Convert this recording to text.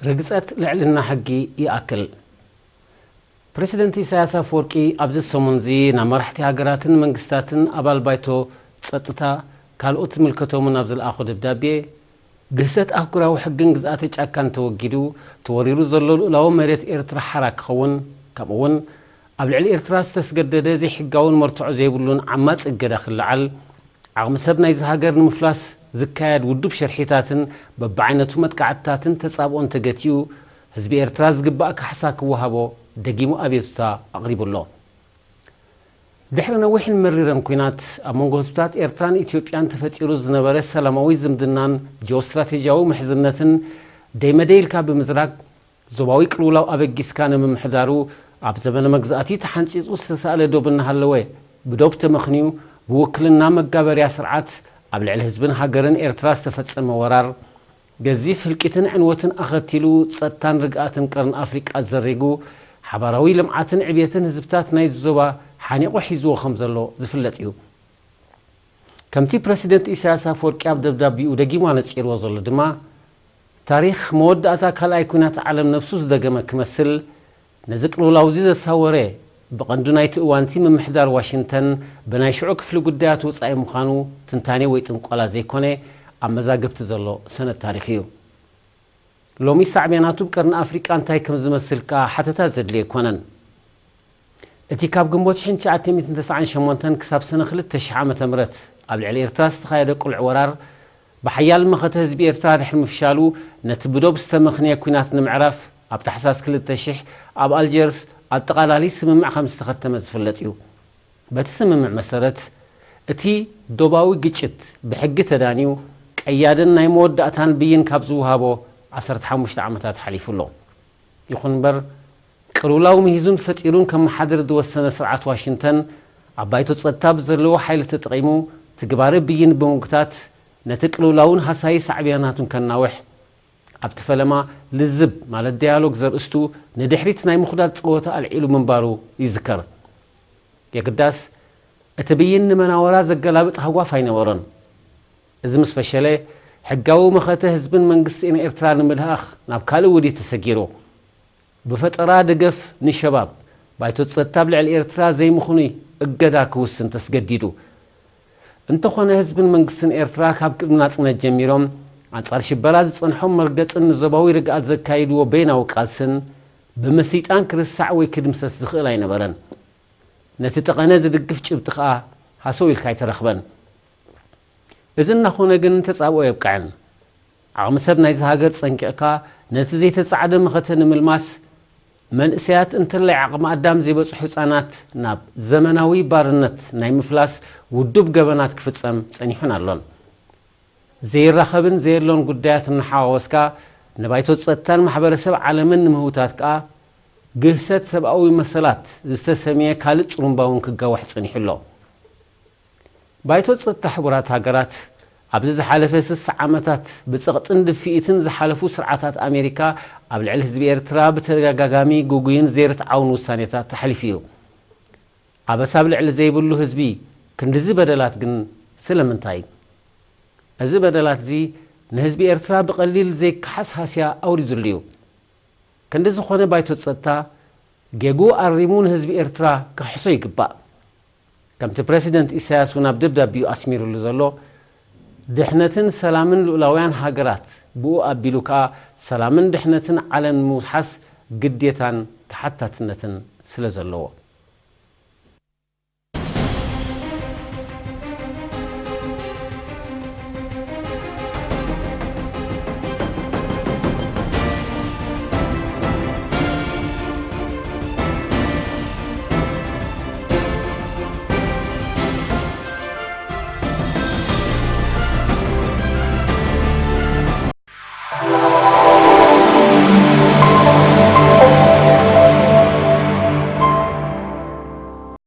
ርግጸት ልዕልና ሕጊ ይኣክል። ፕረሲደንት ኢሳያስ ኣፈወርቂ ኣብዚ ሰሙንዚ ናብ መራሕቲ ሃገራትን መንግስታትን ኣባል ባይቶ ጸጥታ ካልኦት ዝምልከቶምን ኣብ ዝለኣኾ ደብዳቤ፣ ግህሰት ኣህጉራዊ ሕግን ግዝኣተ ጫካን ተወጊዱ፣ ተወሪሩ ዘሎ ልኡላዊ መሬት ኤርትራ ሓራ ክኸውን፣ ከምኡ'ውን ኣብ ልዕሊ ኤርትራ ዝተስገደደ ዘይሕጋውን መርትዖ ዘይብሉን ዓማጺ እገዳ ክለዓል፣ ዓቕሚ ሰብ ናይዚ ሃገር ንምፍላስ ዝካየድ ውዱብ ሸርሒታትን በብዓይነቱ መጥቃዕትታትን ተጻብኦን ተገቲኡ፣ ህዝቢ ኤርትራ ዝግባእ ካሕሳ ክወሃቦ ደጊሙ ኣቤቱታ ኣቕሪቡ ኣሎ። ድሕሪ ነዊሕን መሪርን ኲናት ኣብ መንጎ ህዝብታት ኤርትራን ኢትዮጵያን ተፈጢሩ ዝነበረ ሰላማዊ ዝምድናን ጂኦስትራቴጂያዊ ምሕዝነትን ደይመደይ ኢልካ ብምዝራግ፣ ዞባዊ ቅልውላው ኣበጊስካ ንምምሕዳሩ ኣብ ዘመነ መግዛእቲ ተሓንጺጹ ዝተሳእለ ዶብ እናሃለወ፣ ብዶብ ተመኽንዩ ብውክልና መጋበርያ ስርዓት ኣብ ልዕሊ ህዝብን ሃገርን ኤርትራ ዝተፈጸመ ወራር፣ ገዚፍ ህልቂትን ዕንወትን ኣኸቲሉ፣ ጸጥታን ርግኣትን ቀርኒ ኣፍሪቃ ዘሪጉ፣ ሓባራዊ ልምዓትን ዕብየትን ህዝብታት ናይዚ ዞባ ሓኒቑ ሒዝዎ ከም ዘሎ ዝፍለጥ እዩ። ከምቲ ፕረሲደንት ኢሳያስ ኣፈወርቂ ኣብ ደብዳቤኡ ደጊሙ ኣነጺርዎ ዘሎ ድማ፣ ታሪኽ መወዳእታ ካልኣይ ኲናት ዓለም ነብሱ ዝደገመ ክመስል፣ ነዚ ቅልውላውዚ ዘሳወረ፣ ብቐንዱ ናይቲ እዋንቲ ምምሕዳር ዋሽንግተን ብናይ ሽዑ ክፍሊ ጉዳያት ወጻኢ ምዃኑ ትንታኔ ወይ ጥንቆላ ዘይኮነ፣ ኣብ መዛግብቲ ዘሎ ሰነድ ታሪኽ እዩ። ሎሚ ሳዕቤናቱ ብቀርኒ ኣፍሪቃ እንታይ ከም ዝመስል ከኣ ሓተታ ዘድልዮ ኣይኮነን። እቲ ካብ ግንቦት ሽሕን ትሽዓተ ሚእትን ተስዓን ሸሞንተን ክሳብ ሰነ ክልተ ሽሕ ዓመተ ምህረት ኣብ ልዕሊ ኤርትራ ዝተኻየደ ቅሉዕ ወራር፣ ብሓያል መኸተ ህዝቢ ኤርትራ ድሕሪ ምፍሻሉ፣ ነቲ ብዶብ ዝተመኽነየ ኲናት ንምዕራፍ ኣብ ታሕሳስ ክልተ ሽሕ ኣብ ኣልጀርስ ኣጠቓላሊ ስምምዕ ከም ዝተኸተመ ዝፍለጥ እዩ። በቲ ስምምዕ መሰረት፣ እቲ ዶባዊ ግጭት ብሕጊ ተዳንዩ፣ ቀያድን ናይ መወዳእታን ብይን ካብ ዝወሃቦ ዓሰርተ ሓሙሽተ ዓመታት ሓሊፉ ኣሎ። ይኹን እምበር፣ ቅልውላው ምሂዙን ፈጢሩን ከመሓድር ዝወሰነ ስርዓት ዋሽንግተን፣ ኣብ ባይቶ ጸጥታ ብዘለዎ ሓይሊ ተጠቒሙ፣ ትግባረ ብይን ብምጉታት፣ ነቲ ቅልውላውን ሃሳዪ ሳዕቤናቱን ከናውሕ፣ ኣብቲ ፈለማ ልዝብ፣ ማለት ዳያሎግ ዘርእስቱ፣ ንድሕሪት ናይ ምኹዳድ ጸወታ ኣልዒሉ ምንባሩ ይዝከር። የግዳስ፣ እቲ ብይን ንመናወራ ዘገላብጥ ሃጓፍ ኣይነበሮን። እዚ ምስ ፈሸለ፣ ሕጋዊ መኸተ ህዝብን መንግስትን ኤርትራ ንምልኣኽ ናብ ካልእ ውዲት ተሰጊሩ። ብፈጠራ ደገፍ ንሸባብ፣ ባይቶ ጸጥታ ኣብ ልዕሊ ኤርትራ ዘይምኽኑይ እገዳ ክውስን ተስገዲዱ። እንተኾነ፣ ህዝብን መንግስትን ኤርትራ ካብ ቅድሚ ናጽነት ጀሚሮም፣ ኣንጻር ሽበራ ዝጸንሖም መርገጽን ንዞባዊ ርግኣት ዘካይድዎ በይናዊ ቃልስን፣ ብምስይጣን ክርሳዕ ወይ ክድምሰስ ዝኽእል ኣይነበረን። ነቲ ጠቐነ ዝድግፍ ጭብጢ ከኣ ሃሰው ኢልካ ኣይተረኽበን። እዚ እናኾነ ግን ተጻብኦ የብቅዐን። ዓቕሚ ሰብ ናይዚ ሃገር ጸንቂቕካ ነቲ ዘይተጻዕደ መኸተ ንምልማስ መንእሰያት እንተላይ ዓቕሚ ኣዳም ዘይበጽሑ ህጻናት ናብ ዘመናዊ ባርነት ናይ ምፍላስ ውዱብ ገበናት ክፍጸም ጸኒሑን ኣሎን። ዘይራኸብን ዘየሎን ጉዳያት እናሓዋወስካ ንባይቶ ጸጥታን ማሕበረሰብ ዓለምን ንምህውታት ከኣ ግህሰት ሰብኣዊ መሰላት ዝተሰምየ ካልእ ጥሩምባ እውን ክጋዋሕ ጸኒሑ ኣሎ። ባይቶ ጸጥታ ሕቡራት ሃገራት ኣብዚ ዝሓለፈ ስሳ ዓመታት ብጸቕጥን ድፍኢትን ዝሓለፉ ስርዓታት ኣሜሪካ ኣብ ልዕሊ ህዝቢ ኤርትራ ብተደጋጋሚ ግጉይን ዘይርትዓውን ውሳኔታት ተሓሊፉ እዩ። ኣበሳ ኣብ ልዕሊ ዘይብሉ ህዝቢ ክንድዚ በደላት ግን ስለምንታይ? እዚ በደላት እዚ ንህዝቢ ኤርትራ ብቐሊል ዘይከሓስ ሃስያ ኣውሪዱሉ እዩ። ክንዲ ዝኾነ ባይቶ ጸጥታ ጌግኡ ኣሪሙ ንህዝቢ ኤርትራ ክኽሕሶ ይግባእ። ከምቲ ፕረሲደንት ኢሳያስ እውን ኣብ ደብዳቤኡ ኣስሚሩሉ ዘሎ፣ ድሕነትን ሰላምን ልኡላውያን ሃገራት፣ ብኡ ኣቢሉ ከኣ ሰላምን ድሕነትን ዓለም ንምውሓስ ግዴታን ተሓታትነትን ስለ ዘለዎ።